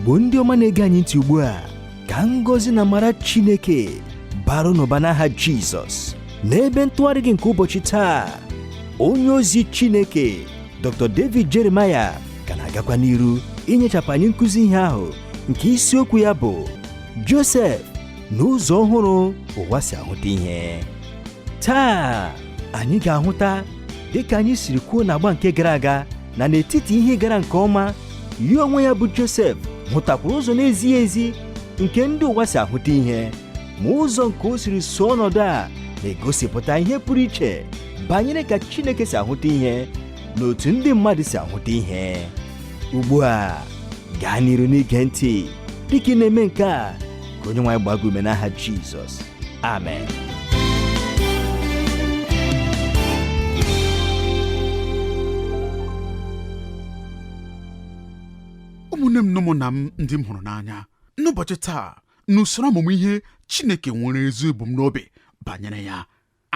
Igbo ndị ọma na-ege anyị ntị ugbu a, ka ngọzi na amara Chineke bara n'ụba n'aha Jizọs. N'ebe ntụgharị gị nke ụbọchị taa, onye ozi Chineke Dr. David Jeremiah ka na-agakwa n'iru inyechapụ anyị nkụzi ihe ahụ nke isiokwu ya bụ Josef na ụzọ ọhụrụ ụwa si ahụta ihe. Taa anyị ga-ahụta dịka anyị siri kwuo n'agba nke gara aga na n'etiti ihe gara nke ọma, ya onwe ya bụ Josef hụtakwara ụzọ na-ezighị ezi nke ndị ụwa si ahụta ihe, ma ụzọ nke o siri so ọnọdụ a na-egosipụta ihe pụrụ iche banyere ka Chineke si ahụta ihe na otu ndị mmadụ si ahụta ihe. Ugbu a gaa n'iru n'ige ntị dịka ị na-eme nke a, ka onye nwe anyị gbaa gị ume n'aha Jizọs. Amen. Ụmụnne m na ụmụnna m ndị m hụrụ n'anya, n'ụbọchị taa n'usoro ọmụmụ ihe Chineke nwere ezi ebumnobi banyere ya,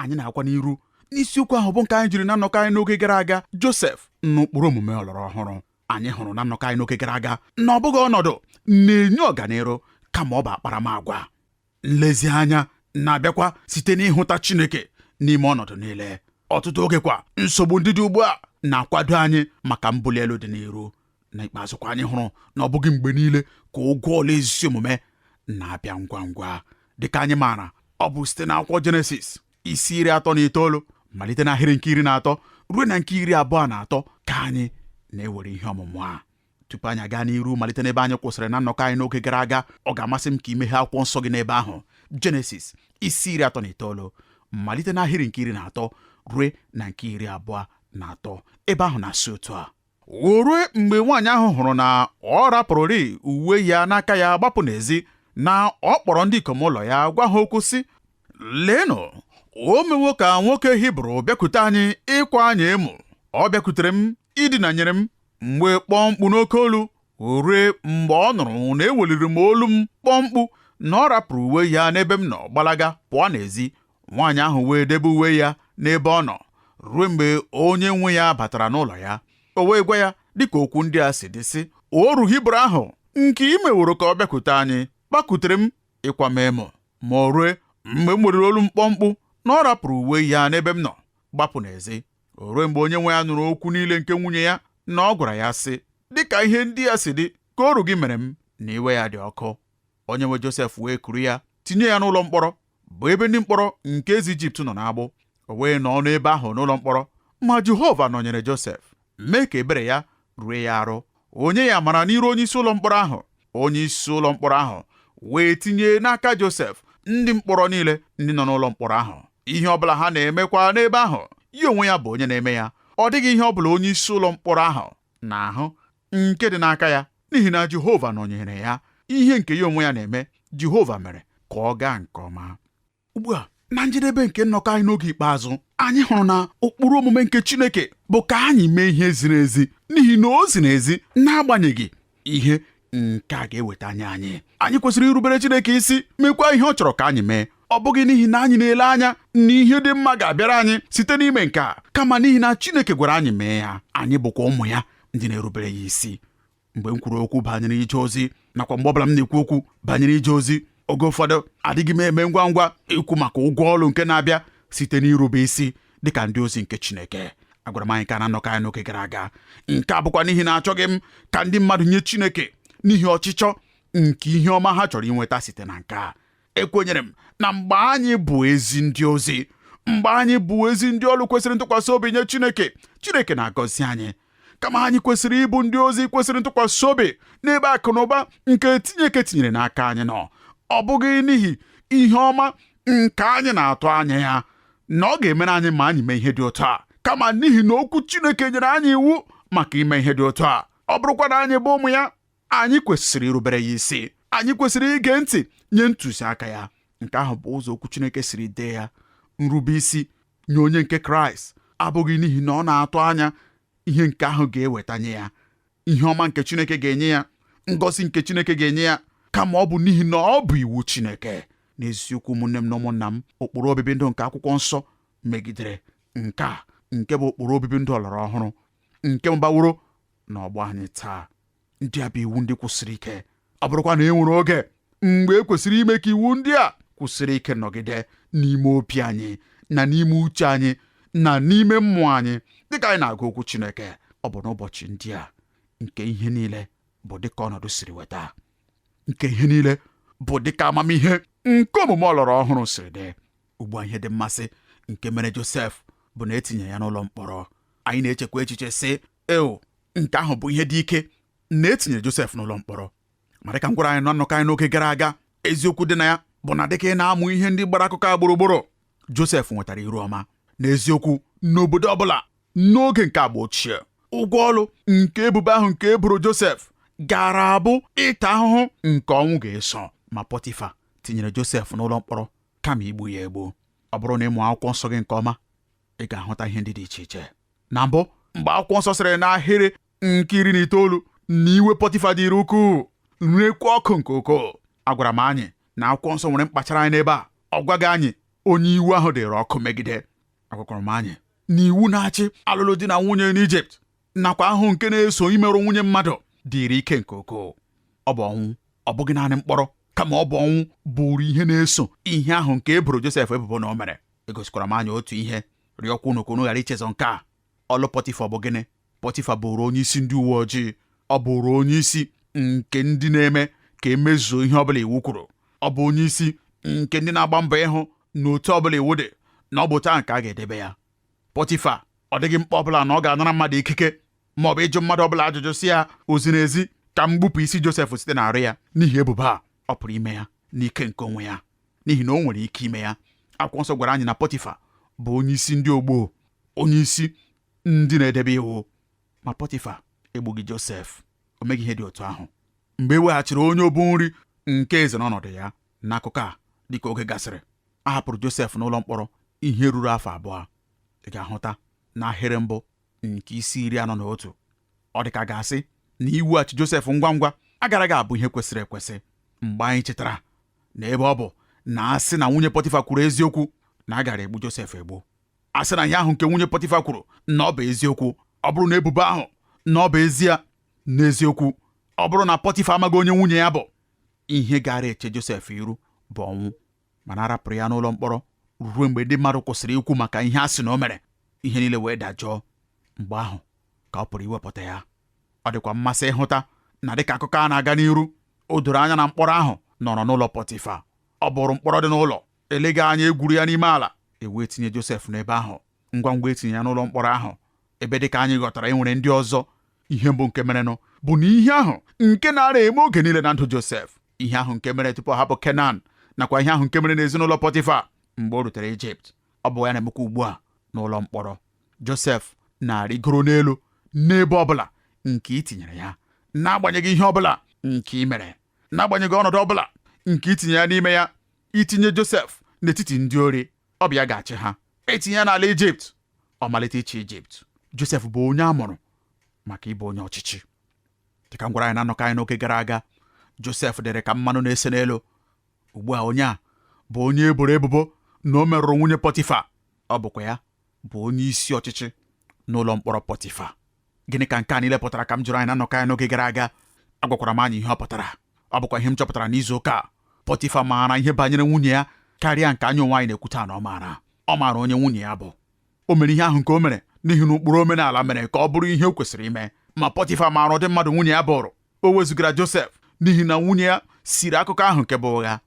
anyị na-agakwa n'iru n'isiokwu ahụ bụ nke anyị jiri na nnọkọ anyị n'oge gara aga, Josef n'ụkpụrụ omume ọlọrọ ọhụrụ. Anyị hụrụ na nnọkọ anyị n'oge gara aga na ọ bụghị ọnọdụ na-enye ọganiru, kama ọ bụ akparamagwa. Nlezianya na-abịakwa site n'ịhụta Chineke n'ime ọnọdụ niile. Ọtụtụ oge kwa, nsogbu ndị dị ugbu a na-akwado anyị maka mbuli elu dị n'iru. N'ikpeazụ kwa, anyị hụrụ na ọ bụghị mgbe niile ka ụgwọ ọlụ ezi omume na-abịa ngwa ngwa. Dịka anyị maara, ọ bụ site n'akwụkwọ Jenesis isi 39 malite n'ahịrị nke 13 ruo na nke 23 ka anyị na-ewere ihe ọmụmụ a. Tupu anyị aga n'iru malite n'ebe anyị kwụsịrị na nnọkọ anyị n'oge gara aga, ọ ga-amasị m ka i meghee akwụkwọ nsọ gị n'ebe ahụ, Jenesis isi 39 malite n'ahịrị nke 13 ruo na nke 23. Ebe ahụ na-asị otu a: O rue mgbe nwaanyị ahụ hụrụ na ọ rapụrụrị uwe ya n'aka ya gbapụ n'ezi, na ọ kpọrọ ndị ikom ụlọ ya gwa ha okwu sị, leenụ, o mewo ka nwoke Hibru bịakwute anyị ịkwa anyị emo. Ọ bịakwutere m idinanyere m, m wee kpọọ mkpu n'oke olu. O rue mgbe ọ nụrụ na eweliri m olu m kpọọ mkpu, na ọ rapụrụ uwe ya n'ebe m nọ gbalaga pụọ n'ezi. Nwaanyị ahụ wee debe uwe ya n'ebe ọ nọ ruo mgbe onye nwe ya batara n'ụlọ ya. O wee gwa ya dịka okwu ndị a si dị, sị, oru Hibru ahụ nke i meworo ka ọ bịakwute anyị gbakwutere m ịkwa m emo. Ma o rue mgbe m weliri olu m kpọọ mkpu, na ọ rapụrụ uwe ya n'ebe m nọ gbapụ n'ezi. O rue mgbe onye nwe ya nụrụ okwu niile nke nwunye ya, na ọ gwara ya sị, dịka ihe ndị a si dị ka oru gị mere m, na iwe ya dị ọkụ. Onye nwe Josef wee kuru ya tinye ya n'ụlọ mkpọrọ, bụ ebe ndị mkpọrọ nke eze Ijipt nọ n'agbụ. O wee nọ n'ebe ahụ n'ụlọ mkpọrọ. Ma Jehova nọnyere Josef, mee ka ebere ya rue ya arụ. O nye ya amara n'iru onye isi ụlọ mkpọrọ ahụ. Onye isi ụlọ mkpọrọ ahụ wee tinye n'aka Josef ndị mkpọrọ niile ndị nọ n'ụlọ mkpọrọ ahụ. Ihe ọbụla ha na-emekwa n'ebe ahụ, ya onwe ya bụ onye na-eme ya. Ọ dịghị ihe ọbụla onye isi ụlọ mkpọrọ ahụ na-ahụ nke dị n'aka ya, n'ihi na Jehova nọnyere ya. Ihe nke ya onwe ya na-eme, Jehova mere ka ọ gaa nke ọma. Ugbu a, na njedebe nke nnọkọ anyị n'oge ikpeazụ, anyị hụrụ na ụkpụrụ omume nke Chineke bụ ka anyị mee ihe ziri ezi, n'ihi na o ziri ezi n'agbanyeghị ihe nke a ga-eweta nye anyị. Anyị kwesịrị irubere Chineke isi, mekwa ihe ọ chọrọ ka anyị mee, ọ bụghị n'ihi na anyị na-ele anya na ihe dị mma ga-abịara anyị site n'ime nke a, kama n'ihi na Chineke gwara anyị mee ya. Anyị bụkwa ụmụ ya ndị na-erubere ya isi. Mgbe m kwuru okwu banyere ije ozi, nakwa mgbe ọbụla m na-ekwu okwu banyere ije ozi, oge ụfọdụ adịghị m eme ngwa ngwa ikwu maka ụgwọ ọrụ nke na-abịa site n'irube isi dịka ndị ozi nke Chineke. Agwara m anyị ka na nnọkọ anyị n'oge gara aga, nke a bụkwa n'ihi na achọghị m ka ndị mmadụ nye Chineke n'ihi ọchịchọ nke ihe ọma ha chọrọ inweta site na nke a. Ekwenyere m na mgbe anyị bụ ezi ndị ozi, mgbe anyị bụ ezi ndị ọrụ kwesịrị ntụkwasị obi nye Chineke, Chineke na-agọzi anyị. Kama anyị kwesịrị ịbụ ndị ozi kwesịrị ntụkwasị obi n'ebe akụ na ụba nke Chineke tinyere n'aka anyị nọ, ọ bụghị n'ihi ihe ọma nke anyị na-atụ anya ya na ọ ga-emere anyị ma anyị mee ihe dị otu a, kama n'ihi na okwu Chineke nyere anyị iwu maka ime ihe dị otu a. Ọ bụrụkwa na anyị bụ ụmụ ya, anyị kwesịrị irubere ya isi. Anyị kwesịrị ige ntị nye ntụziaka ya. Nke ahụ bụ ụzọ okwu Chineke siri dee ya. Nrube isi nye onye nke Kraịst abụghị n'ihi na ọ na-atụ anya ihe nke ahụ ga-eweta nye ya, ihe ọma nke Chineke ga-enye ya, ngọzi nke Chineke ga-enye ya, kama ọ bụ n'ihi na ọ bụ iwu Chineke. N'eziokwu, ụmụnne m na ụmụnna m, ụkpụrụ obibi ndụ nke akwụkwọ nsọ megidere nke a, nke bụ ụkpụrụ obibi ndụ ọlọrọ ọhụrụ nke mụbaworo n'ọgbọ anyị taa. Ndị a bụ iwu ndị kwụsịrị ike. Ọ bụrụkwa na e nwere oge mgbe e kwesịrị ime ka iwu ndị a kwụsịrị ike nọgide n'ime obi anyị na n'ime uche anyị na n'ime mmụọ anyị dịka anyị na-agụ okwu Chineke, ọ bụ n'ụbọchị ndị a nke ihe niile bụ dịka ọnọdụ siri weta, nke ihe niile bụ dịka amamihe nke omume ọlọrọ ọhụrụ siri dị. Ugbu a, ihe dị mmasị nke mere Josef bụ na etinye ya n'ụlọ mkpọrọ. Anyị na-echekwa echiche sị, eo, nke ahụ bụ ihe dị ike na etinyere Josef n'ụlọ mkpọrọ. Ma dịka m gwara anyị na nnọkọ anyị n'oge gara aga, eziokwu dị na ya bụ na dịka ị na-amụ ihe ndị gbara akụkọ a gburugburu, Josef nwetara iru ọma. N'eziokwu, n'obodo ọbụla n'oge nke agba ochie, ụgwọ ọlụ nke ebubo ahụ nke eboro Josef gara abụ ịta ahụhụ nke ọnwụ ga-eso. Ma Pọtifa tinyere Josef n'ụlọ mkpọrọ kama igbu ya egbu. Ọ bụrụ na ị mụọ akwụkwọ nsọ gị nke ọma, ị ga-ahụta ihe ndị dị iche iche. Na mbụ, mgbe akwụkwọ nsọ sịrị n'ahịrị nke 19 na iwe Pọtifa dịrị ukwuu, rekwa ọkụ nke ukwuu, agwara m anyị na akwụkwọ nsọ nwere mkpachara anya n'ebe a. Ọ gwaghị anyị onye iwe ahụ dịrị ọkụ megide. Agwakwara m anyị na iwu na-achị alụlụ di na nwunye n'Ijipt nakwa ahụ nke na-eso imerụ nwunye mmadụ dịrị ike nke ukwuu. Ọ bụ ọnwụ, ọ bụghị naanị mkpọrọ, kama ọ bụ ọnwụ bụrụ ihe na-eso ihe ahụ nke e boro Josef ebubo na o mere. Egosikwara m anya otu ihe, rịọkwa unu ka unu ghara ichezọ nke a. Ọlụ Pọtifa bụ gịnị? Pọtifa bụrụ onye isi ndị uwe ojii. Ọ bụrụ onye isi nke ndị na-eme ka emezuo ihe ọbụla iwu kwuru. Ọ bụ onye isi nke ndị na-agba mbọ ịhụ na otu ọbụla iwu dị na ọ bụ otu ahụ ka a ga-edebe ya. Pọtifa ọ dịghị mkpa ọbụla na ọ ga-anara mmadụ ikike ma ọ bụ ịjụ mmadụ ọbụla ajụjụ si ya o ziri ezi ka m gbupụ isi Josef site n'arụ ya n'ihi ebubo a. Ọ pụrụ ime ya n'ike nke onwe ya n'ihi na o nwere ike ime ya. Akwụkwọ nsọ gwara anyị na Pọtifa bụ onye isi ndị ogbo, onye isi ndị na-edebe iwu. Ma Pọtifa egbughị Josef, o meghị ihe dị otu ahụ. Mgbe e weghachiri onye obu nri nke eze n'ọnọdụ ya n'akụkọ a, dịka oge gasịrị, a hapụrụ Josef n'ụlọ mkpọrọ ihe ruru afọ 2. Ị ga-ahụta n'ahịrị mbụ nke isi 41. Ọ dị ka ga-asị na iweghachi Josef ngwa ngwa agaraghị abụ ihe kwesịrị ekwesị mgbe anyị chetara na ebe ọ bụ na asị na nwunye Pọtifa kwuru eziokwu na a gara egbu Josef egbu. A sị na ihe ahụ nke nwunye Pọtifa kwuru na ọ bụ eziokwu, ọ bụrụ na ebubo ahụ na ọ bụ ezie n'eziokwu, ọ bụrụ na Pọtifa amaghị onye nwunye ya bụ, ihe gara eche Josef iru bụ ọnwụ. Mana a rapụrụ ya n'ụlọ mkpọrọ ruo mgbe ndị mmadụ kwụsịrị ikwu maka ihe a sị na o mere, ihe niile wee dajụọ. Mgbe ahụ ka ọ pụrụ iwepụta ya. Ọ dịkwa mmasị ịhụta na dịka akụkọ a na-aga n'iru, o doro anya na mkpọrọ ahụ nọrọ n'ụlọ Pọtifa. Ọ bụrụ mkpọrọ dị n'ụlọ, eleghị anya egwuru ya n'ime ala, e wee tinye Josef n'ebe ahụ. Ngwa ngwa etinye ya n'ụlọ mkpọrọ ahụ, ebe dịka anyị ghọtara e nwere ndị ọzọ, ihe mbụ nke merenụ bụ na ihe ahụ nke na-ara eme oge niile na ndụ Josef, ihe ahụ nke mere tupu ọ hapụ Kenan, nakwa ihe ahụ nke mere n'ezinụlọ Pọtifa mgbe o rutere Ijipt, ọ bụ ya na-emekwa ugbu a n'ụlọ mkpọrọ. Josef na-arịgoro n'elu n'ebe ọbụla nke i tinyere ya, n'agbanyeghị ihe ọbụla nke i mere, n'agbanyeghị ọnọdụ ọbụla nke itinye ya n'ime ya. Itinye Josef n'etiti ndị ori, ọ bụ ya ga-achị ha. Etinye ya n'ala Ijipt, ọ malite ịchị Ijipt. Josef bụ onye a mụrụ maka ịbụ onye ọchịchị. Dịka m gwara anyị na nnọkọ anyị n'oge gara aga, Josef dịrị ka mmanụ na-ese n'elu. Ugbu a onye a bụ onye e boro ebubo na o merụrụ nwunye Pọtifa. Ọ bụkwa ya bụ onye isi ọchịchị n'ụlọ mkpọrọ Pọtifa. Gịnị ka nke a niile pụtara ka m jụrụ anyị na nnọkọ anyị n'oge gara aga? Agwakwara m anyị ihe ọ pụtara. Ọ bụkwa ihe m chọpụtara n'izu ụka a. Pọtifa maara ihe banyere nwunye ya karịa nke anyị onwe anyị na-ekwu taa na ọ maara. Ọ maara onye nwunye ya bụ. O mere ihe ahụ nke o mere n'ihi na ụkpụrụ omenala mere ka ọ bụrụ ihe o kwesịrị ime. Ma Pọtifa maara ụdị mmadụ nwunye ya bụrụ. O wezugara Josef n'ihi na nwunye ya siri akụkọ ahụ nke bụ ụgha.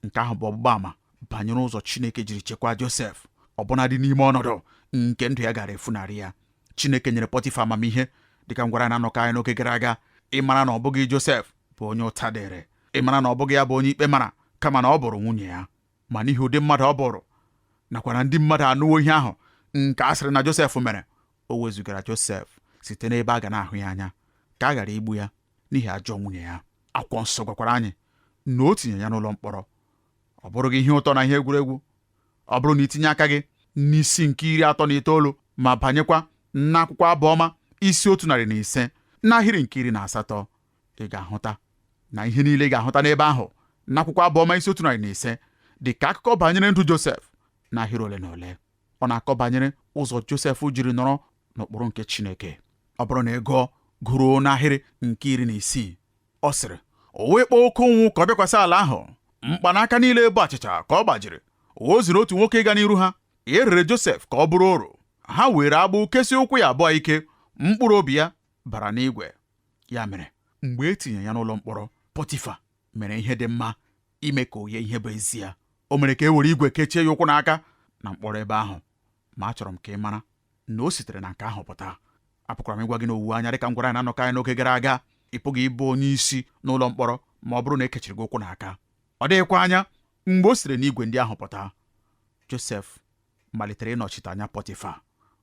Nke ahụ bụ ọgbụgba ama banyere ụzọ Chineke jiri chekwaa Josef ọbụnadị n'ime ọnọdụ nke ndụ ya gara efunarị ya. Chineke nyere Pọtifa amamihe, dịka m gwara na nnọkọ anyị n'oge gara aga, ịmara na ọ bụghị Josef bụ onye ụta dịrị, ịmara na ọ bụghị ya bụ onye ikpe mara, kama na ọ bụrụ nwunye ya. Ma n'ihi ụdị mmadụ ọ bụrụ, nakwa na ndị mmadụ anụwo ihe ahụ nke a sịrị na Josef mere, o wezugara Josef site n'ebe a ga na-ahụ ya anya ka a ghara igbu ya n'ihi ajọ nwunye ya. Akwụkwọ nsọ gwakwara anyị na o tinye ya n'ụlọ mkpọrọ. Ọ bụrụghị ihe ụtọ na ihe egwuregwu. Ọ bụrụ na itinye aka gị n'isi nke 39 ma banyekwa n'akwụkwọ Abụ Ọma isi 105 n'ahịrị nke 18, ị ga-ahụta na ihe niile ị ga-ahụta n'ebe ahụ n'akwụkwọ Abụ Ọma isi 105 dị ka akụkọ banyere ndụ Josef n'ahịrị ole na ole. Ọ na-akọ banyere ụzọ Josef jiri nọrọ n'ụkpụrụ nke Chineke. Ọ bụrụ na ị gụọ gụruo n'ahịrị nke 16, ọ sịrị, O wee kpọọ oke ụnwụ ka ọ bịakwasị ala ahụ. Mkpanaka niile bụ achịcha ka ọ gbajiri. O ziri otu nwoke ịga n'iru ha. E rere Josef ka ọ bụrụ oru. Ha were agbụ kesie ụkwụ ya abụọ ike. Mkpụrụ obi ya bara n'igwe. Ya mere, mgbe e tinyere ya n'ụlọ mkpọrọ, Pọtifa mere ihe dị mma ime ka o yie ihe bụ ezie. O mere ka e were igwe kechie ya ụkwụ na aka na mkpọrọ ebe ahụ. Ma achọrọ m ka ị mara na o sitere na nke ahụ pụta. Apụkwara m ịgwa gị na owuwe anya dịka m gwara anyị na nnọkọ anyị n'oge gara aga, ị pụghị ịbụ onye isi n'ụlọ mkpọrọ ma ọ bụrụ na e kechiri gị ụkwụ na aka. Ọ dịghịkwa anya mgbe o sitere n'igwe ndị ahụ pụta, Josef malitere ịnọchite anya Pọtịfa,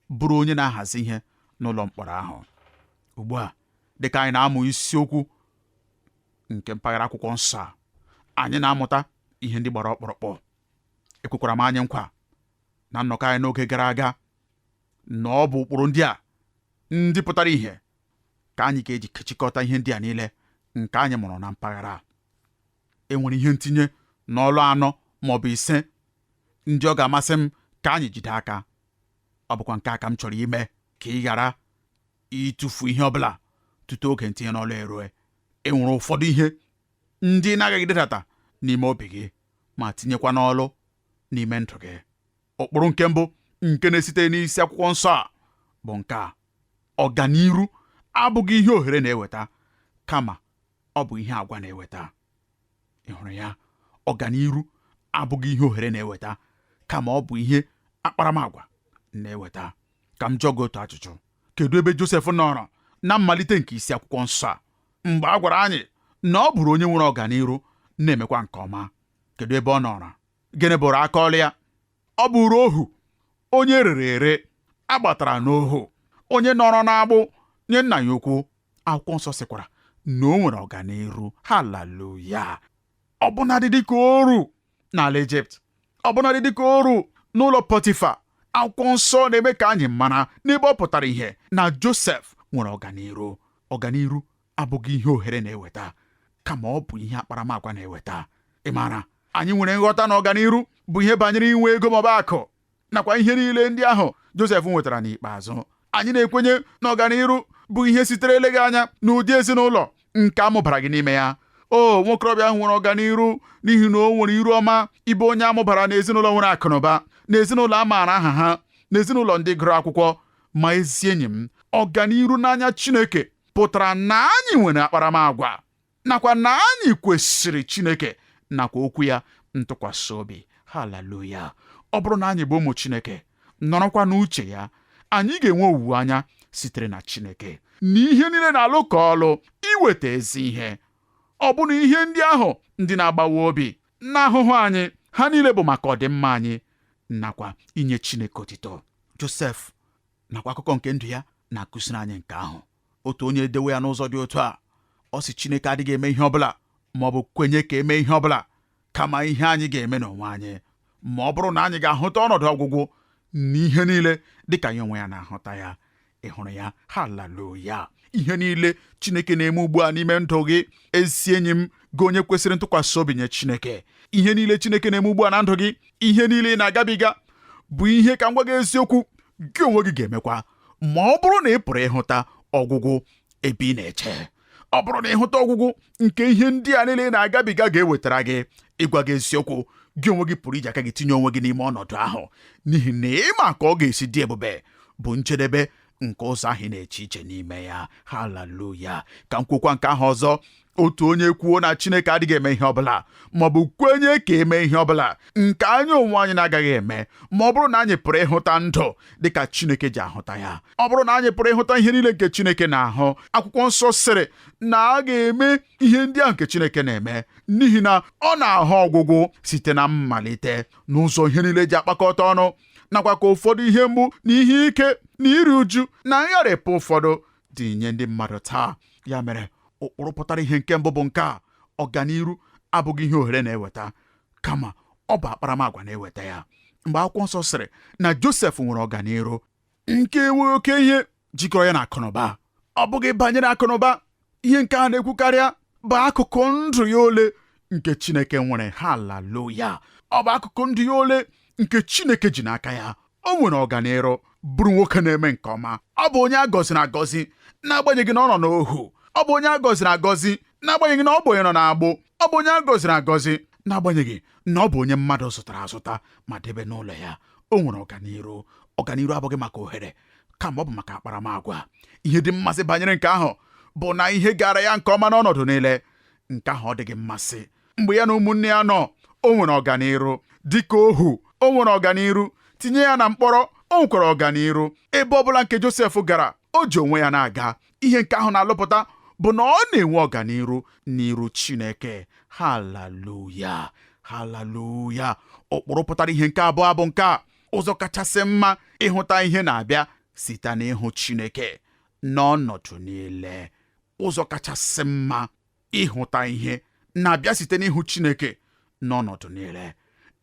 bụrụ onye na-ahazi ihe n'ụlọ mkpọrọ ahụ. Ugbu a, dịka anyị na-amụ isiokwu nke mpaghara akwụkwọ nsọ a, anyị na-amụta ihe ndị gbara ọkpụrụkpụ. Ekwekwara m anyị nkwa na nnọkọ anyị n'oge gara aga na ọ bụ ụkpụrụ ndị a ndị pụtara ìhè ka anyị ga-eji kechikọta ihe ndị a niile nke anyị mụrụ na mpaghara a. E nwere ihe ntinye n'ọlụ anọ ma ọ bụ ise ndị ọ ga-amasị m ka anyị jide aka. Ọ bụkwa nke a ka m chọrọ ime ka ị ghara ịtụfu ihe ọ bụla tutu oge ntinye n'ọlụ erue. E nwere ụfọdụ ihe ndị ị na-agaghị dedata n'ime obi gị ma tinyekwa n'ọlụ n'ime ndụ gị. Ụkpụrụ nke mbụ nke na-esite n'isi akwụkwọ nsọ a bụ nke a: ọganiru abụghị ihe ohere na-eweta, kama ọ bụ ihe agwa na-eweta. Ị hụrụ ya? Ọganiru abụghị ihe ohere na-eweta, kama ọ bụ ihe akparamagwa na-eweta. Ka m jụọ gị otu ajụjụ. Kedu ebe Josef nọrọ na mmalite nke isi akwụkwọ nsọ a mgbe a gwara anyị na ọ bụrụ onye nwere ọganiru na-emekwa nke ọma? Kedu ebe ọ nọrọ? Gịnị bụrụ aka ọlụ ya? Ọ bụrụ ohu, onye rere ere, a gbatara n'ohu, onye nọrọ n'agbụ nye nna ya ukwu. Akwụkwọ nsọ sịkwara na o nwere ọganiru. Haleluya! Ọbụnadị dịka oru n'ala Ijipt, ọbụnadị dịka oru n'ụlọ Pọtifa, akwụkwọ nsọ na-eme ka anyị mara n'ebe ọ pụtara ihe na Josef nwere ọganiru. Ọganiru abụghị ihe ohere na-eweta, kama ọ bụ ihe akparamagwa na-eweta. Ị maara, anyị nwere nghọta na ọganiru bụ ihe banyere inwe ego maọbụ akụ nakwa ihe niile ndị ahụ Josef nwetara n'ikpeazụ. Anyị na-ekwenye na ọganiru bụ ihe sitere eleghị anya n'ụdị ezinụlọ nke a mụbara gị n'ime ya. O nwokorobịa ahụ nwere ọganiru n'ihi na o nwere iru ọma ịbụ onye a mụbara n'ezinụlọ nwere akụnụba, n'ezinụlọ a maara aha ha, n'ezinụlọ ndị gụrụ akwụkwọ. Ma ezi enyi m, ọganiru n'anya Chineke pụtara na anyị nwere akparamagwa nakwa na anyị kwesịrị Chineke nakwa okwu ya ntụkwasị obi. Haleluya! Ọ bụrụ na anyị bụ ụmụ Chineke, nọrọkwa n'uche ya, anyị ga-enwe owuwe anya sitere na Chineke na ihe niile na-alụ ka ọlụ iweta ezi ihe. Ọ bụna ihe ndị ahụ ndị na-agbawa obi na ahụhụ anyị, ha niile bụ maka ọdịmma anyị nakwa inye Chineke otito. Josef nakwa akụkọ nke ndụ ya na-akụziri anyị nke ahụ. Otu onye edewe ya n'ụzọ dị otu a, ọ sị Chineke adịghị eme ihe ọbụla ma ọ bụ kwenye ka eme ihe ọbụla kama ihe anyị ga-eme n'onwe anyị, ma ọ bụrụ na anyị ga-ahụta ọnọdụ ọgwụgwụ n'ihe niile dịka ya onwe ya na-ahụta ya. Ị hụrụ ya? Haleluya! Ihe niile Chineke na-eme ugbu a n'ime ndụ gị, ezi enyi m, gị onye kwesịrị ntụkwasị obi nye Chineke, ihe niile Chineke na-eme ugbu a na ndụ gị, ihe niile ị na-agabiga bụ ihe, ka m gwa gị eziokwu, gị onwe gị ga-emekwa ma ọ bụrụ na ị pụrụ ịhụta ọgwụgwụ ebe ị na-eche. Ọ bụrụ na ịhụta ọgwụgwụ nke ihe ndị a niile ị na-agabiga ga-ewetara gị, ịgwa gị eziokwu, gị onwe gị pụrụ iji aka gị tinye onwe gị n'ime ọnọdụ ahụ, n'ihi na ịma ka ọ ga-esi dị ebube bụ njedebe nke ụzọ ahụ ị na-eche iche n'ime ya. Haleluya! Ka m kwukwa nke ahụ ọzọ. Otu onye kwuo na Chineke adịghị eme ihe ọbụla maọbụ kwenye ka eme ihe ọbụla nke anyị onwe anyị na-agaghị eme, ma ọ bụrụ na anyị pụrụ ịhụta ndụ dịka Chineke ji ahụta ya, ọ bụrụ na anyị pụrụ ịhụta ihe niile nke Chineke na-ahụ, akwụkwọ nsọ sịrị na a ga-eme ihe ndị ahụ nke Chineke na-eme, n'ihi na ọ na-ahụ ọgwụgwụ site na mmalite n'ụzọ ihe niile ji akpakọta ọnụ, nakwa ka ụfọdụ ihe mgbu na ihe ike na iri uju na ngharịpụ ụfọdụ dị nye ndị mmadụ taa. Ya mere, ụkpụrụ pụtara ihe nke mbụ bụ nke a: ọganiru abụghị ihe ohere na-eweta, kama ọ bụ akparamagwa na-eweta ya. Mgbe akwụkwọ nsọ sịrị na Josef nwere ọganiru nke enweghị oke ihe jikọrọ ya na akụnụba, ọ bụghị banyere akụnụba. Ihe nke a na-ekwu karịa bụ akụkụ ndụ ya ole nke Chineke nwere. Haleluya! Ọ bụ akụkụ ndụ ya ole nke Chineke ji n'aka ya. O nwere ọganiru, bụrụ nwoke na-eme nke ọma. Ọ bụ onye a gọziri agọzi n'agbanyeghị na ọ nọ n'ohu. Ọ bụ onye a gọziri agọzi N'agbanyeghị na ọ bụ onye nọ n'agbụ, ọ bụ onye a gọziri agọzi, n'agbanyeghị na ọ bụ onye mmadụ zụtara azụta ma debe n'ụlọ ya, o nwere ọganiru. Ọganiru abụghị maka ohere, kama ọ bụ maka akparamagwa. Ihe dị mmasị banyere nke ahụ bụ na ihe gara ya nke ọma n'ọnọdụ niile. Nke ahụ ọ dịghị mmasị. Mgbe ya na ụmụnne ya nọ, o nwere ọganiru. Dịka ohu, o nwere ọganiru. Tinye ya na mkpọrọ, o nwekwara ọganiru. Ebe ọ bụla nke Josef gara, o ji onwe ya na-aga. Ihe nke ahụ na-alụpụta bụ na ọ na-enwe ọganiru n'iru Chineke. Haleluya, haleluya. Ụkpụrụ pụtara ihe nke abụọ bụ nke a: ụzọ kachasị mma ịhụta ihe na-abịa site n'ịhụ Chineke n'ọnọdụ niile. Ụzọ kachasị mma ịhụta ihe na-abịa site n'ịhụ Chineke n'ọnọdụ niile.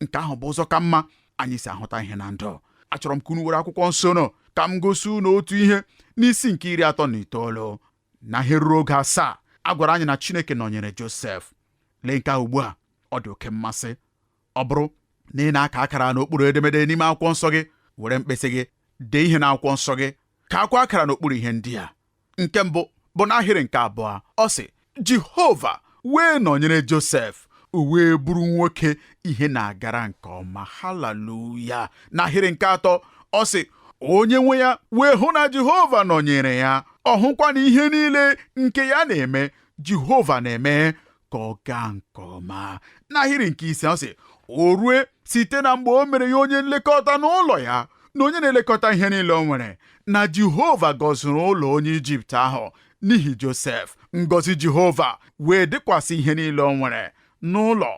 Nke ahụ bụ ụzọ ka mma anyị si ahụta ihe na ndụ. Achọrọ m ka unu were akwụkwọ nsọ nọ ka m gosi unu otu ihe n'isi nke 39 na ihe ruru oge asaa a gwara anyị na Chineke nọnyere Josef. Lee nke a ugbu a, ọ dị oke mmasị. Ọ bụrụ na ị na-aka akara n'okpuru edemede n'ime akwụkwọ nsọ gị, were mkpịsị gị dee ihe n'akwụkwọ nsọ gị, ka akwa akara n'okpuru ihe ndị a. Nke mbụ bụ n'ahịrị nke abụọ, ọ sị, Jehova wee nọnyere Josef, o wee bụrụ nwoke ihe na-agara nke ọma. Haleluya. N'ahịrị nke atọ, ọ sị, onye nwe ya wee hụ na Jehova nọnyere ya, ọ hụkwa na ihe niile nke ya na-eme, Jehova na-eme ka ọ gaa nke ọma. N'ahịrị nke ise, ọ sị, o rue site na mgbe o mere ya onye nlekọta n'ụlọ ya na onye na-elekọta ihe niile o nwere, na Jehova gọziri ụlọ onye Ijipt ahụ n'ihi Josef. Ngọzi Jehova wee dịkwasị ihe niile o nwere n'ụlọ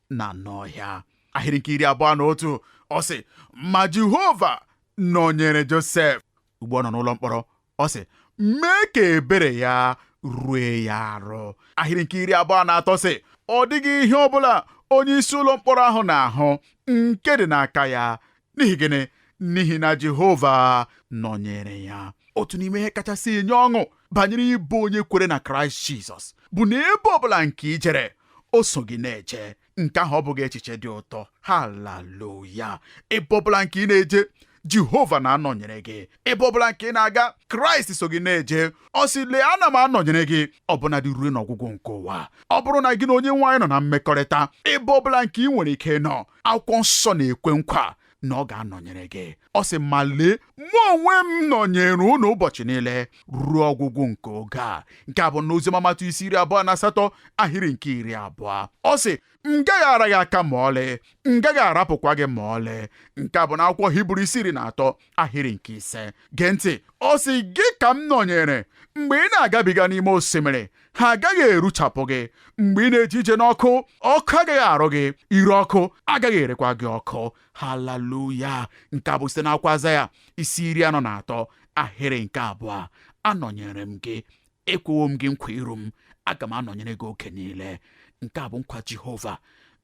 na n'ọhịa. Ahịrị nke 21, ọ sị, ma Jehova nọnyere Josef. Ugbu ọ nọ n'ụlọ mkpọrọ, ọ sị, mee ka ebere ya rue ya arụ. Ahịrị nke 23 sị, ọ dịghị ihe ọbụla onye isi ụlọ mkpọrọ ahụ na-ahụ nke dị n'aka ya. N'ihi gịnị? N'ihi na Jehova nọnyere ya. Otu n'ime ihe kachasị enye ọṅụ banyere ịbụ onye kwere na Kraịst Jizọs bụ na ebe ọbụla nke i jere, o so gị na-eje. Nke ahụ ọ bụghị echiche dị ụtọ? Haleluya. Ebe ọbụla nke ị na-eje, Jehova na-anọnyere gị. Ebe ọbụla nke ị na-aga, Kraịst so gị na-eje. Ọ sị, lee, ana m anọnyere gị ọbụnadị ruo n'ọgwụgwụ nke ụwa. Ọ bụrụ na gị na onye nwe anyị nọ na mmekọrịta, ebe ọbụla nke ị nwere ike nọ, akwụkwọ nsọ na-ekwe nkwa na ọ ga-anọnyere gị. Ọ sị, ma lee, mụ onwe m nọnyere unu ụbọchị niile ruo ọgwụgwụ nke oge a. Nke a bụ n'Oziọma Matiu isi 28 ahịrị nke 20. Ọ sị, m gaghị ara gị aka ma ọlị, m gaghị arapụkwa gị ma ọlị. Nke a bụ n'akwụkwọ Hibru isi 13 ahịrị nke 5. Gee ntị, ọ sị, gị ka m nọnyere mgbe ị na-agabiga n'ime osimiri, ha agaghị eruchapụ gị. Mgbe ị na-eje ije n'ọkụ, ọkụ agaghị arụ gị, ire ọkụ agaghị erekwa gị ọkụ. Haleluya. Nke a bụ site n'akwụkwọ Aịzaya isi 43 ahịrị nke 2. Anọnyere m gị, ekwewo m gị nkwa iru m, aga m anọnyere gị oge niile. Nke a bụ nkwa Jehova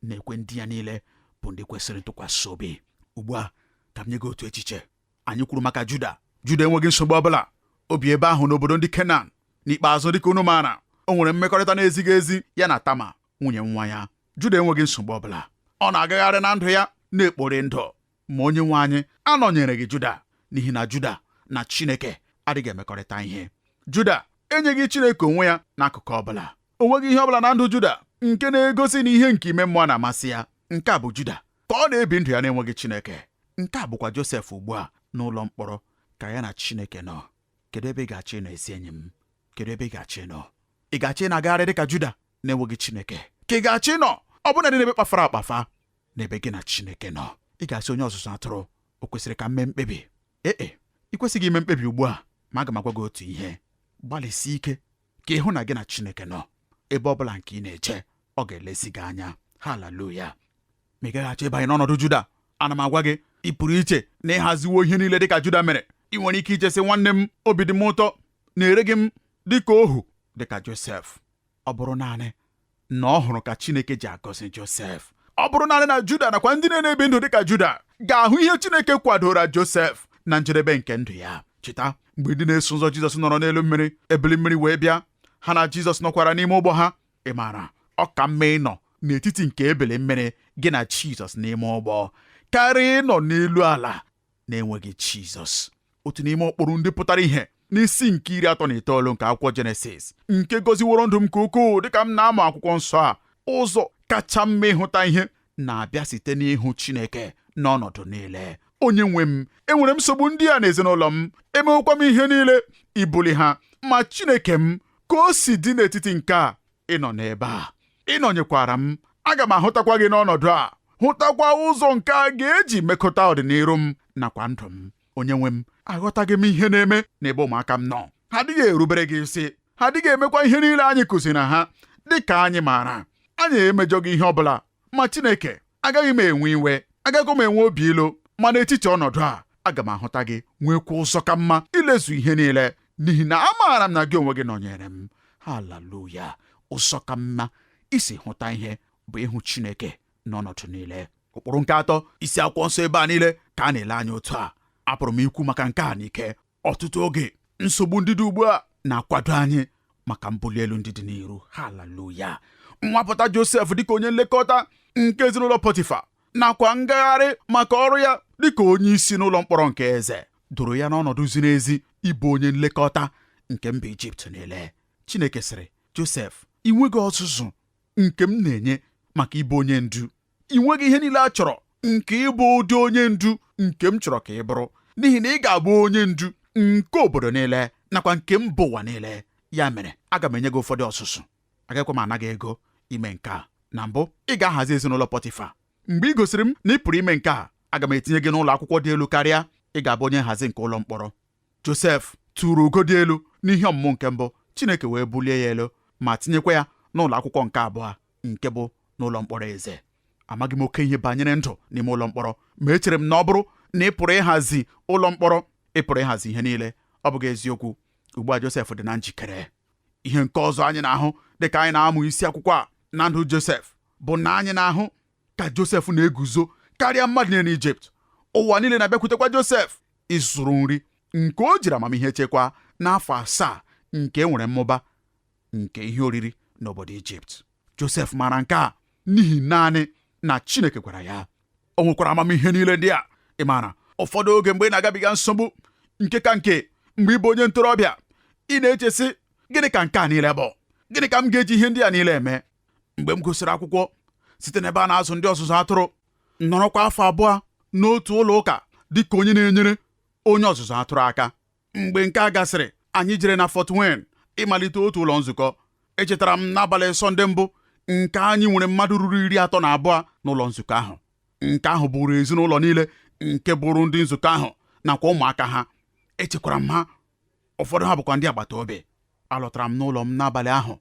na-ekwe ndị ya niile bụ ndị kwesịrị ntụkwasị obi. Ugbu a ka m nye gị otu echiche. Anyị kwuru maka Juda. Juda enweghị nsogbu ọbụla. O bi ebe ahụ n'obodo ndị Kenan. N'ikpeazụ, dịka unu maara, o nwere mmekọrịta na-ezighị ezi ya na Tama, nwunye nwa ya. Juda enweghị nsogbu ọbụla. Ọ na-agagharị na ndụ ya na-ekpori ndụ. Ma onye nwe anyị anọnyereghị Juda, n'ihi na Juda na Chineke adịghị emekọrịta ihe. Juda enyeghị Chineke onwe ya n'akụkụ ọbụla. O nweghị ihe ọbụla na ndụ Juda nke na-egosi na ihe nke ime mmụọ na-amasị ya. Nke a bụ Juda ka ọ na-ebi ndụ ya na-enweghị Chineke. Nke a bụkwa Josef ugbu a n'ụlọ mkpọrọ ka ya na Chineke nọ. Kedu ebe ị ga-achọ ịnọ, ezi enyi m? Kedu ebe ị ga-achọ ịnọ? Ị ga-achọ ị na-agagharị dịka Juda na-enweghị Chineke? Ka ị ga-achọ ịnọ ọbụna dị n'ebe kpafara akpafa n'ebe gị na Chineke nọ? Ị ga-asị onye ọzụzụ atụrụ, o kwesịrị ka m mee mkpebi? Ee, ị kwesịghị ime mkpebi ugbu a, ma aga m agwa gị otu ihe. Gbalịsie ike ka ị hụ na gị na Chineke nọ. Ebe ọbụla nke ị na-eje, ọ ga-elezi gị anya. Haleluya. Ma ị gaghị achọ ịbanye n'ọnọdụ Juda. Ana m agwa gị, ị pụrụ iche na ịhaziwo ihe niile dịka Juda mere. Ị nwere ike iche sị, nwanne m, obi dị m ụtọ na-ere gị m dịka ohu dịka Josef. Ọ bụrụ naanị na ọ hụrụ ka Chineke ji agọzi Josef. Ọ bụrụ naanị na Juda nakwa ndị na-ebi ndụ dịka Juda ga-ahụ ihe Chineke kwadoro Josef na njedebe nke ndụ ya. Cheta mgbe ndị na-eso ụzọ Jizọs nọrọ n'elu mmiri, ebili mmiri wee bịa, ha na Jizọs nọkwara n'ime ụgbọ ha. Ị maara, ọ ka mma ịnọ n'etiti nke ebili mmiri gị na Jizọs n'ime ụgbọ karịa ịnọ n'elu ala na-enweghị Jizọs. Otu n'ime ụkpụrụ ndị pụtara ihe N'isi nke 39 nke akwụkwọ Jenesis, nke goziworo ndụ m nke ukwuu dịka m na-amụ akwụkwọ nsọ a, ụzọ kacha mma ịhụta ihe na-abịa site n'ịhụ Chineke n'ọnọdụ niile. Onye nwe m, enwere m nsogbu ndị a n'ezinụlọ m, emewokwa m ihe niile ibuli ha, ma Chineke m, ka o si dị n'etiti nke a, ị nọ n'ebe a, ị nọnyekwara m, aga m ahụtakwa gị n'ọnọdụ a, hụtakwa ụzọ nke a ga-eji mekọta ọdịnihu m nakwa ndụ m. Onye nwe m, aghọtaghị m ihe na-eme n'ebe ụmụaka m nọ. Ha adịghị erubere gị isi, ha adịghị emekwa ihe niile anyị kụziri ha. Dị ka anyị maara, anyị emejọghị ihe ọbụla, ma Chineke, agaghị m enwe iwe, agaghị m enwe obi ilu, ma n'etiti ọnọdụ a, aga m ahụta gị, nwekwa ụzọ ka mma ilezu ihe niile, n'ihi na amaara m na gị onwe gị nọnyere m. Haleluya! Ụzọ ka mma isi hụta ihe bụ ịhụ Chineke n'ọnọdụ niile. Ụkpụrụ nke atọ isi akwụkwọ nsọ ebe a niile ka a na-ele anya otu a. Apụrụ m ikwu maka nke a n'ike. Ọtụtụ oge nsogbu ndị dị ugbu a na-akwado anyị maka mbuli elu ndị dị n'iru. Haleluya! Nwapụta Josef dịka onye nlekọta nke ezinụlọ Pọtifa nakwa ngagharị maka ọrụ ya dịka onye isi n'ụlọ mkpọrọ nke eze doro ya n'ọnọdụ ziri ezi ịbụ onye nlekọta nke mba Ijipt niile. Chineke sịrị Josef, ị nweghị ọzụzụ nke m na-enye maka ịbụ onye ndu, ị nweghị ihe niile a chọrọ nke ịbụ ụdị onye ndu nke m chọrọ ka ị bụrụ, n'ihi na ị ga-abụ onye ndu nke obodo niile nakwa nke mba ụwa niile. Ya mere, aga m enye gị ụfọdụ ọzụzụ, agakwa m ana gị ego ime nke a. Na mbụ, ị ga-ahazi ezinụlọ Pọtifa. Mgbe ị gosiri m na ị pụrụ ime nke a, aga m etinye gị n'ụlọ akwụkwọ dị elu karịa. Ị ga-abụ onye nhazi nke ụlọ mkpọrọ. Josef tụrụ ugo dị elu n'ihe ọmụmụ nke mbụ, Chineke wee bulie ya elu ma tinyekwa ya n'ụlọ akwụkwọ nke abụọ, nke bụ n'ụlọ mkpọrọ eze. Amaghị m oke ihe banyere ndụ n'ime ụlọ mkpọrọ, ma echere m na ọ bụrụ na ị pụrụ ịhazi ụlọ mkpọrọ, ị pụrụ ịhazi ihe niile. Ọ bụghị eziokwu? Ugbu a Josef dị na njikere. Ihe nke ọzọ anyị na-ahụ dịka anyị na-amụ isi akwụkwọ a na ndụ Josef bụ na anyị na-ahụ ka Josef na-eguzo karịa mmadụ niile n'Ijipt. Ụwa niile na-abịakwutekwa Josef ịzụrụ nri nke o jiri amamihe chekwaa n'afọ 7 nke e nwere mmụba nke ihe oriri n'obodo Ijipt. Josef maara nke a n'ihi naanị na Chineke gwara ya. O nwekwara amamihe niile ndị a. Ị maara, ụfọdụ oge mgbe ị na-agabiga nsogbu, nke ka nke mgbe ị bụ onye ntorobịa, ị na-eche sị, gịnị ka nke a niile bụ? Gịnị ka m ga-eji ihe ndị a niile eme? Mgbe m gụsịrị akwụkwọ site n'ebe a na-azụ ndị ọzụzụ atụrụ, nọrọkwa afọ 2 n'otu ụlọ ụka dịka onye na-enyere onye ọzụzụ atụrụ aka. Mgbe nke a gasịrị, anyị jere na Fort Wayne ịmalite otu ụlọ nzukọ. Echetara m n'abalị Sọnde mbụ nke anyị nwere mmadụ ruru 32 n'ụlọ nzukọ ahụ. Nke ahụ bụrụ ezinụlọ niile nke bụrụ ndị nzukọ ahụ nakwa ụmụaka ha. Echekwara m ha, ụfọdụ ha bụkwa ndị agbata obi. Alọtara m n'ụlọ m n'abalị ahụ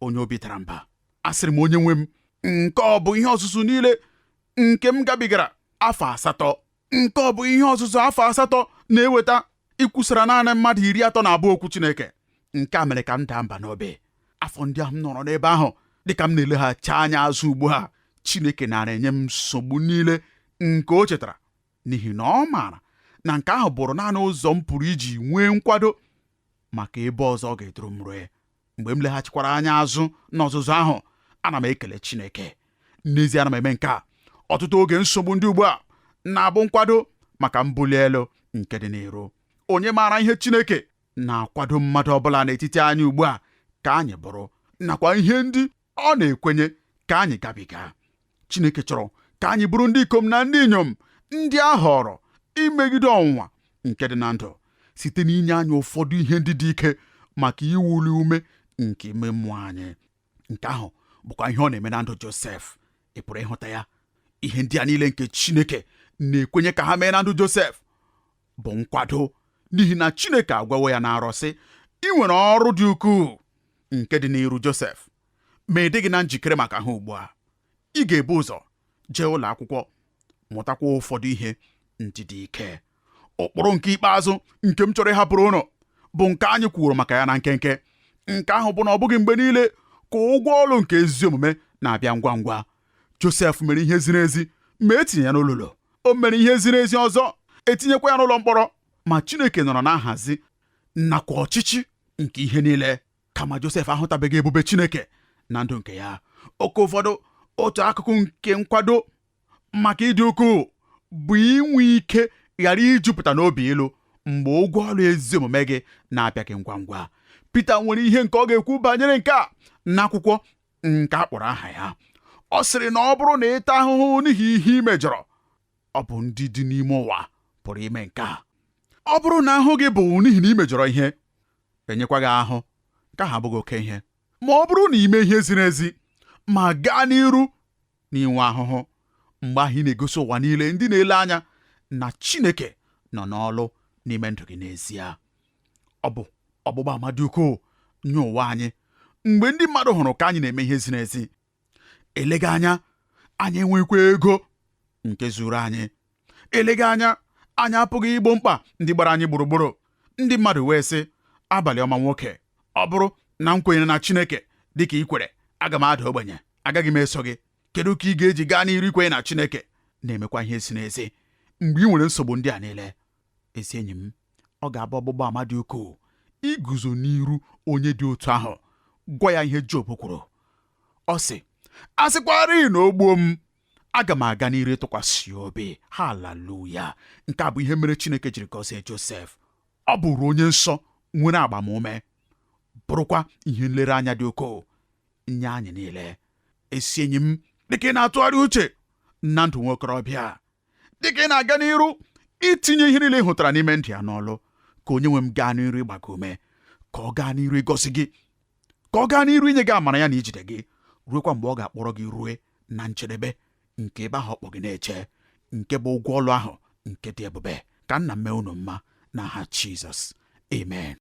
onye obi dara mba. Asịrị m onye nwe m, nke ọ bụ ihe ọzụzụ niile nke m gabigara afọ 8, nke ọ bụ ihe ọzụzụ afọ 8 na-eweta ikwusara naanị mmadụ 32 okwu Chineke. Nke a mere ka m daa mba n'obi. Afọ ndị ahụ m nọrọ n'ebe ahụ, dịka m na-eleghachi anya azụ ugbu a, Chineke nara enye m nsogbu niile nke o chetara, n'ihi na ọ maara na nke ahụ bụrụ naanị ụzọ m pụrụ iji nwee nkwado maka ebe ọzọ ọ ga-eduru m rue. Mgbe m leghachikwara anya azụ n'ọzụzụ ahụ, ana m ekele Chineke. N'ezie ana m eme nke a. Ọtụtụ oge nsogbu ndị ugbu a na-abụ nkwado maka mbuli elu nke dị n'iru. Onye maara ihe Chineke na-akwado mmadụ ọbụla n'etiti anyị ugbu a ka anyị bụrụ, nakwa ihe ndị ọ na-ekwenye ka anyị gabiga. Chineke chọrọ ka anyị bụrụ ndị ikom na ndị inyom ndị a họrọ imegide ọnwụnwa nke dị na ndụ site n'inye anyị ụfọdụ ihe ndị dị ike maka iwuli ume nke ime mmụọ anyị. Nke ahụ bụkwa ihe ọ na-eme na ndụ Josef. Ị pụrụ ịhụta ya. Ihe ndị a niile nke Chineke na-ekwenye ka ha mee na ndụ Josef bụ nkwado, n'ihi na Chineke agwawo ya na nrọ sị, ị nwere ọrụ dị ukwuu nke dị n'iru Josef, ma ị dịghị na njikere maka ha ugbu a. Ị ga-ebu ụzọ jee ụlọ akwụkwọ, mụtakwa ụfọdụ ihe ndị dị ike. Ụkpụrụ nke ikpeazụ nke m chọrọ ịhapụrụ ụnụ bụ nke anyị kwuru maka ya na nkenke. Nke ahụ bụ na ọ bụghị mgbe niile ka ụgwọ ọrụ nke ezi omume na-abịa ngwa ngwa. Josef mere ihe ziri ezi ma etinye ya n'olulu. O mere ihe ziri ezi ọzọ, etinyekwa ya n'ụlọ mkpọrọ. Ma Chineke nọrọ na nhazi nakwa ọchịchị nke ihe niile. Kama Josef ahụtabeghị ebube Chineke na ndụ nke ya. Oke ụfọdụ, otu akụkụ nke nkwado maka ịdị ukwuu bụ inwe ike ghara ijupụta n'obi ilu Mgbe ụgwọ ọrụ ezi omume gị na-abịaghị ngwa ngwa. Pita nwere ihe nke ọ ga-ekwu banyere nke a n'akwụkwọ nke a kpọrọ aha ya. Ọ sịrị na ọ bụrụ na ịta ahụhụ n'ihi ihe ị mejọrọ, ọ bụ ndị dị n'ime ụwa pụrụ ime nke a. Ọ bụrụ na ahụ gị bụ n'ihi na ị mejọrọ ihe, enyekwa gị ahụ, nke ahụ abụghị oke ihe. Ma ọ bụrụ na ime ihe ziri ezi ma gaa n'iru n'inwe ahụhụ, mgbe ahụ ị na-egosi ụwa niile ndị na-ele anya na Chineke nọ n'ọlụ n'ime ndụ gị n'ezie. Ọ bụ ọgbụgba ama dị ukwuu nye ụwa anyị mgbe ndị mmadụ hụrụ ka anyị na-eme ihe ziri ezi. Eleghị anya anyị enwekwa ego nke zuru anyị, eleghị anya anyị apụghị igbo mkpa ndị gbara anyị gburugburu. Ndị mmadụ wee sị, abalị ọma nwoke, ọ bụrụ na m kwenyere na Chineke dịka ị kwere, aga m ada ogbenye, agaghị m eso gị. Kedu ka ị ga-eji gaa n'iru ikwenye na Chineke na-emekwa ihe ziri ezi mgbe ị nwere nsogbu ndị a niile? Ezi enyi m, ọ ga-abụ ọgbụgba ama dị ukwuu iguzo n'iru onye dị otu ahụ gwa ya ihe Job kwuru. Ọ sị, a sịkwarị na o gbuo m, aga m aga n'iru ịtụkwasị obi. Haleluya! Nke a bụ ihe mere Chineke jiri gọzie Josef. Ọ bụrụ onye nsọ nwere agbamume, bụrụkwa ihe nlereanya dị ukwuu nye anyị niile. Esi enyi m, dịka ị na-atụgharị uche na ndụ nwokorobịa, dịka ị na-aga n'iru itinye ihe niile ị hụtara n'ime ndụ ya n'ọlụ, ka onye nwe m gaa n'iru ịgba gị ume, ka ọ gaa n'iru ịgọzi gị, ka ọ gaa n'iru inye gị amara ya na ijide gị, ruekwa mgbe ọ ga-akpọrọ gị rue na njedebe nke ebe ahụ ọ kpọ gị na-eche, nke bụ ụgwọ ọlụ ahụ nke dị ebube. Ka nna m mee unu mma n'aha Jizọs, amen.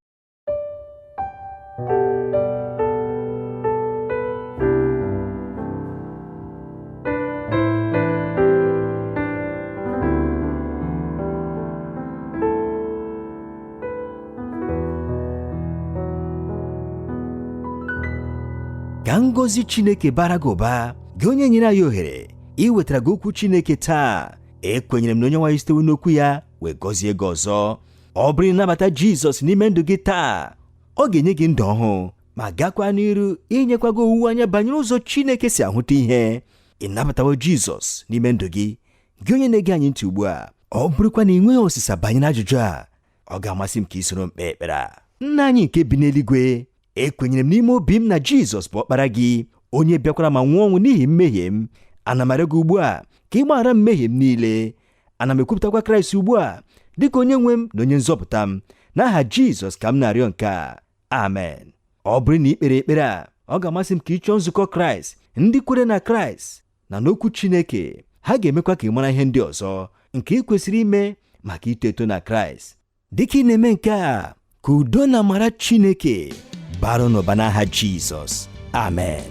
Ka ngọzi Chineke bara gị ụba, gị onye nyere anyị ohere iwetara gị okwu Chineke taa. Ekwenyere m na onye nwaanyị sitewo n'okwu ya wee gọzie gị ọzọ. Ọ bụrụ na ịnabata Jizọs n'ime ndụ gị taa, ọ ga-enye gị ndụ ọhụụ ma gakwa n'iru inyekwa gị owuwe anya banyere ụzọ Chineke si ahụta ihe. Ị nabatawo Jizọs n'ime ndụ gị, gị onye na-ege anyị ntị ugbu a? Ọ bụrụkwa na ị nweghị ọsịsa banyere ajụjụ a, ọ ga-amasị m ka ị soro m kpee ekpere a. Nna anyị nke bi n'eluigwe, ekwenyere m n'ime obi m na Jizọs bụ ọkpara gị, onye bịakwara ma nwụọ ọnwụ n'ihi mmehie m. Ana m arịọ gị ugbu a ka ị gbaghara m mmehie m niile. Ana m ekwupụtakwa Kraịst ugbu a dịka onye nwe m na onye nzọpụta m. N'aha Jizọs ka m na-arịọ nke a, amen. Ọ bụrụ na ị kpere ekpere a, ọ ga-amasị m ka ị chọọ nzukọ Kraịst, ndị kwere na Kraịst na n'okwu Chineke. Ha ga-emekwa ka ị mara ihe ndị ọzọ nke ị kwesịrị ime maka ito eto na Kraịst. Dịka ị na-eme nke a, ka udo na amara Chineke bara n'ụba n'aha Jizọs, amen.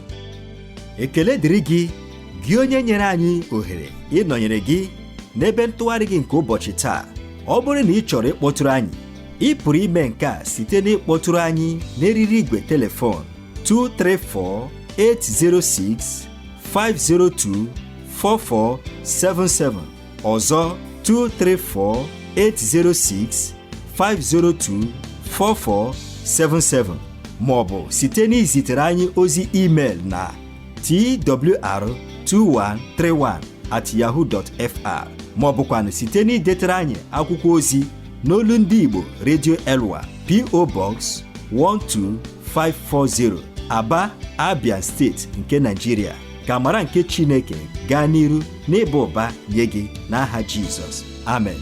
Ekele dịrị gị, gị onye nyere anyị ohere ịnọnyere gị n'ebe ntụgharị gị nke ụbọchị taa. Ọ bụrụ na ị chọrọ ịkpọtụrụ anyị, ị pụrụ ime nke a site n'ịkpọtụrụ anyị n'eriri igwe telefon 234 806 502 4477, ọzọ 234 806 502 4477, ma ọ bụ site n'izitere anyị ozi email na twr2131@yahoo.fr, ma ọ bụkwanụ site n'idetere anyị akwụkwọ ozi n'olu ndị Igbo, Radio Elwa, P.O. Box 12540, Aba, Abia Steeti nke Nigeria. Ka amara nke Chineke gaa n'iru n'ịba ụba nye gị n'aha Jizọs, amen.